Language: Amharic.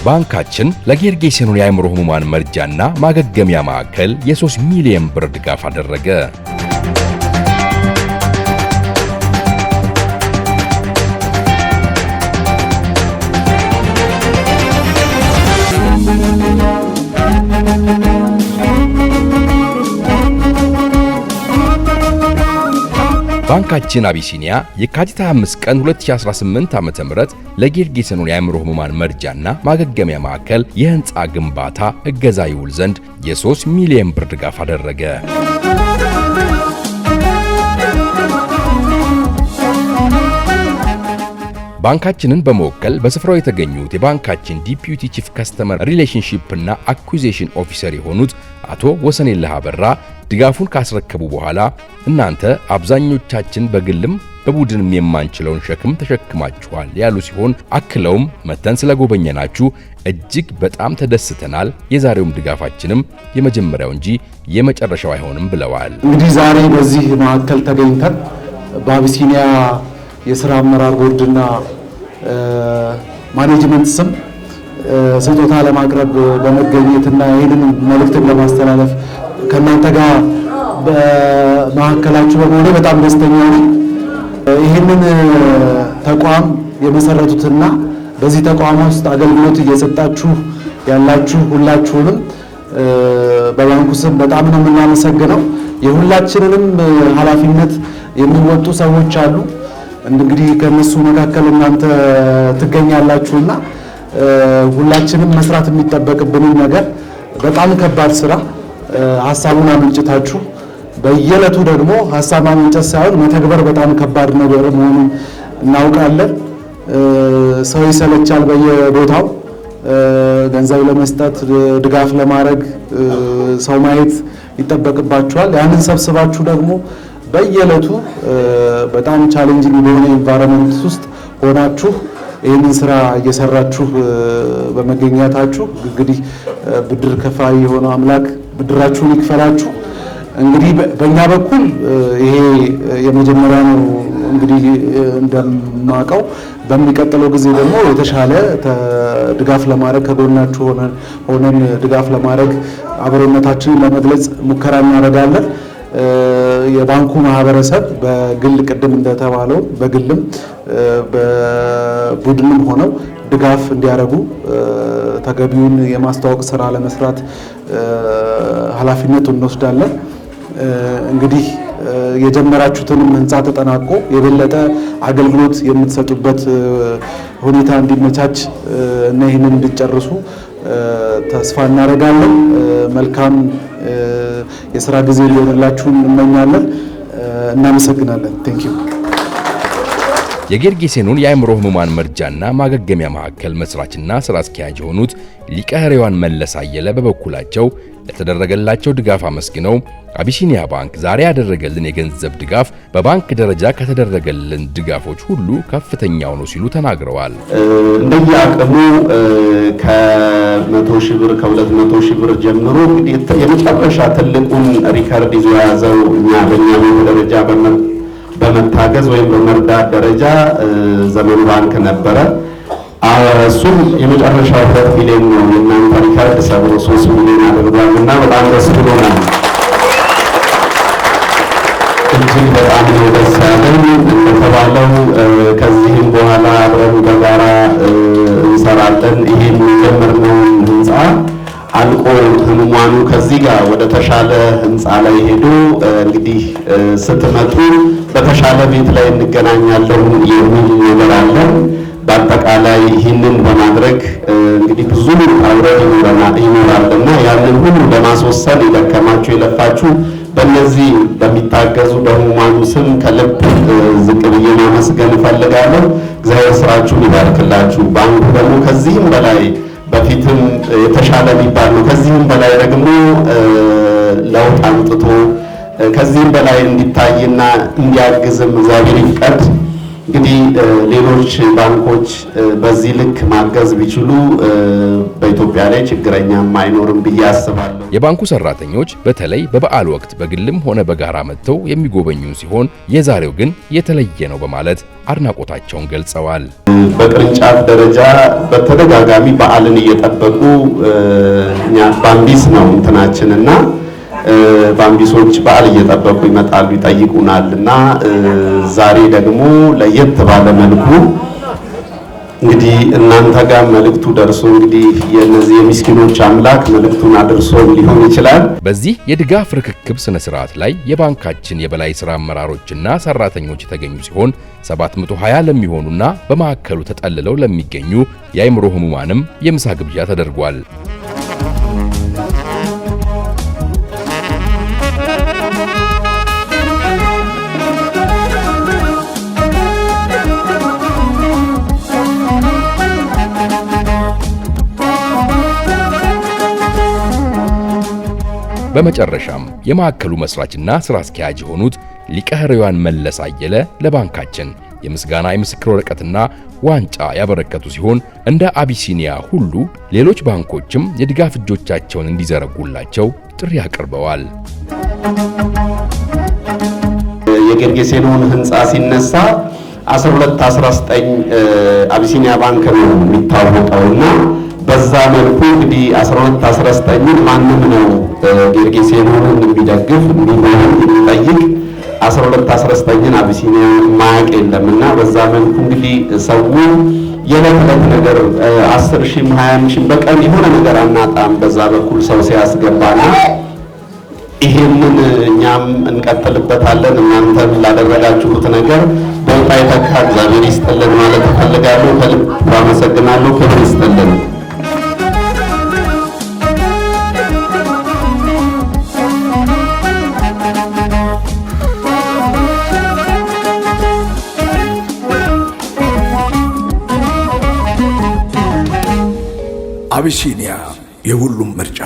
ባንካችን ለጌርጌሴኖን የአእምሮ ህሙማን መርጃና ማገገሚያ ማዕከል የ3 ሚሊዮን ብር ድጋፍ አደረገ። ባንካችን አቢሲኒያ የካቲት 25 ቀን 2018 ዓ.ም ለጌርጌሴኖን የአእምሮ ህሙማን መርጃና ማገገሚያ ማዕከል የህንፃ ግንባታ እገዛ ይውል ዘንድ የ3 ሚሊዮን ብር ድጋፍ አደረገ። ባንካችንን በመወከል በስፍራው የተገኙት የባንካችን Deputy Chief Customer Relationship እና Acquisition Officer የሆኑት አቶ ወሰኔለህ አበራ ድጋፉን ካስረከቡ በኋላ እናንተ አብዛኞቻችን በግልም በቡድንም የማንችለውን ሸክም ተሸክማችኋል ያሉ ሲሆን፣ አክለውም መተን ስለጎበኘናችሁ እጅግ በጣም ተደስተናል፣ የዛሬውም ድጋፋችንም የመጀመሪያው እንጂ የመጨረሻው አይሆንም ብለዋል። እንግዲህ ዛሬ በዚህ ማዕከል ተገኝተን በአቢሲኒያ የስራ አመራር ቦርድና management ስም ስጦታ ለማቅረብ በመገኘትና ይህንን መልእክትን ለማስተላለፍ ከእናንተ ጋር በመካከላችሁ በመሆኔ በጣም ደስተኛ ነኝ። ይህንን ተቋም የመሰረቱትና በዚህ ተቋም ውስጥ አገልግሎት እየሰጣችሁ ያላችሁ ሁላችሁንም በባንኩ ስም በጣም ነው የምናመሰግነው። የሁላችንንም ኃላፊነት የሚወጡ ሰዎች አሉ። እንግዲህ ከነሱ መካከል እናንተ ትገኛላችሁና ሁላችንም መስራት የሚጠበቅብንን ነገር፣ በጣም ከባድ ስራ፣ ሀሳቡን አመንጭታችሁ በየዕለቱ ደግሞ ሀሳብ ማመንጨት ሳይሆን መተግበር በጣም ከባድ ነገር መሆኑን እናውቃለን። ሰው ይሰለቻል፣ በየቦታው ገንዘብ ለመስጠት፣ ድጋፍ ለማድረግ ሰው ማየት ይጠበቅባችኋል። ያንን ሰብስባችሁ ደግሞ በየዕለቱ በጣም challenging በሆነ environment ውስጥ ሆናችሁ ይህንን ስራ እየሰራችሁ በመገኘታችሁ እንግዲህ ብድር ከፋይ የሆነው አምላክ ብድራችሁን ይክፈላችሁ። እንግዲህ በእኛ በኩል ይሄ የመጀመሪያ ነው። እንግዲህ እንደማውቀው በሚቀጥለው ጊዜ ደግሞ የተሻለ ድጋፍ ለማድረግ፣ ከጎናችሁ ሆነን ድጋፍ ለማድረግ፣ አብሮነታችንን ለመግለጽ ሙከራ እናደርጋለን። የባንኩ ማህበረሰብ በግል፣ ቅድም እንደተባለው በግልም በቡድንም ሆነው ድጋፍ እንዲያደርጉ ተገቢውን የማስተዋወቅ ስራ ለመስራት ኃላፊነቱን እንወስዳለን። እንግዲህ የጀመራችሁትንም ህንፃ ተጠናቆ የበለጠ አገልግሎት የምትሰጡበት ሁኔታ እንዲመቻች እና ይህንን እንዲጨርሱ ተስፋ እናደርጋለን። መልካም የስራ ጊዜ እንዲሆንላችሁ እንመኛለን። እናመሰግናለን። Thank you። የጌርጌሴኖን የአእምሮ ህሙማን መርጃና ማገገሚያ ማዕከል መስራችና ስራ አስኪያጅ የሆኑት ሊቀ ሕሩያን መለስ አየለ በበኩላቸው ለተደረገላቸው ድጋፍ አመስግነው አቢሲኒያ ባንክ ዛሬ ያደረገልን የገንዘብ ድጋፍ በባንክ ደረጃ ከተደረገልን ድጋፎች ሁሉ ከፍተኛው ነው ሲሉ ተናግረዋል። እንደየአቅሙ ከ100,000 ብር፣ ከ200,000 ብር ጀምሮ እንግዲህ የመጨረሻ ትልቁን record ይዞ የያዘው እኛ በእኛ ቤት ደረጃ በመታገዝ ወይም በመርዳት ደረጃ ዘመን ባንክ ነበረ። እሱም የመጨረሻው 2 ሚሊዮን ነው። የእናንተ record ሰብሮ 3 ሚሊዮን አድርጓል እና በጣም ደስ ብሎናል። እጅግ በጣም ነው ደስ ያለን። እንደተባለው ከዚህም በኋላ አብረን በጋራ እንሰራለን። ይሄን የጀመርነውን ህንፃ አልቆ ህሙማኑ ከዚህ ጋር ወደ ተሻለ ህንፃ ላይ ሄዶ እንግዲህ ስትመጡ በተሻለ ቤት ላይ እንገናኛለን የሚል ነገር አለ። በአጠቃላይ ይህንን በማድረግ እንግዲህ ብዙ አውረድ ይኖራልና ያንን ሁሉ ለማስወሰን የደከማችሁ፣ የለፋችሁ በእነዚህ በሚታገዙ በህሙማኑ ስም ከልብ ዝቅ ብዬ ማመስገን እፈልጋለሁ። እግዚአብሔር ስራችሁን ይባርክላችሁ። ባንኩ ደግሞ ከዚህም በላይ፣ በፊትም የተሻለ የሚባል ነው። ከዚህም በላይ ደግሞ ለውጥ አምጥቶ ከዚህም በላይ እንዲታይና እንዲያግዝም እግዚአብሔር ይፍቀድ። እንግዲህ ሌሎች ባንኮች በዚህ ልክ ማገዝ ቢችሉ በኢትዮጵያ ላይ ችግረኛም አይኖርም ብዬ አስባለሁ። የባንኩ ሰራተኞች በተለይ በበዓል ወቅት በግልም ሆነ በጋራ መጥተው የሚጎበኙን ሲሆን የዛሬው ግን የተለየ ነው በማለት አድናቆታቸውን ገልጸዋል። በቅርንጫፍ ደረጃ በተደጋጋሚ በዓልን እየጠበቁ እኛ ባምቢስ ነው እንትናችን እና ባምቢሶች በዓል እየጠበቁ ይመጣሉ፣ ይጠይቁናል እና ዛሬ ደግሞ ለየት ባለ መልኩ እንግዲህ እናንተ ጋር መልእክቱ ደርሶ እንግዲህ የነዚህ የሚስኪኖች አምላክ መልእክቱን አድርሶ ሊሆን ይችላል። በዚህ የድጋፍ ርክክብ ስነ ስርዓት ላይ የባንካችን የበላይ ስራ አመራሮችና ሰራተኞች የተገኙ ሲሆን 720 ለሚሆኑና በማዕከሉ ተጠልለው ለሚገኙ የአእምሮ ህሙማንም የምሳ ግብዣ ተደርጓል። በመጨረሻም የማዕከሉ መስራችና ስራ አስኪያጅ የሆኑት ሊቀ ሕሩያን መለስ አየለ ለባንካችን የምስጋና የምስክር ወረቀትና ዋንጫ ያበረከቱ ሲሆን እንደ አቢሲኒያ ሁሉ ሌሎች ባንኮችም የድጋፍ እጆቻቸውን እንዲዘረጉላቸው ጥሪ አቅርበዋል። የጌርጌሴኖን ህንፃ ሲነሳ 12 19 አቢሲኒያ ባንክ ነው የሚታወቀውና በዛ መልኩ እንግዲህ 12 19ን ማንም ነው ጌርጌሴኖንን የሚደግፍ የሚጎበኝ የሚጠይቅ 12 19ን አቢሲኒያ ማያውቅ የለምና በዛ መልኩ እንግዲህ ሰው የዕለት ዕለት ነገር 10 ሺህም 20 ሺህም በቀን የሆነ ነገር አናጣም። በዛ በኩል ሰው ሲያስገባና ይሄንን እኛም እንቀጥልበታለን። እናንተም ላደረጋችሁት ነገር በወጣ የተካ እግዚአብሔር ይስጥልን ማለት እፈልጋለሁ። ከልብ አመሰግናለሁ። ክብር ይስጥልን። አቢሲኒያ የሁሉም ምርጫ።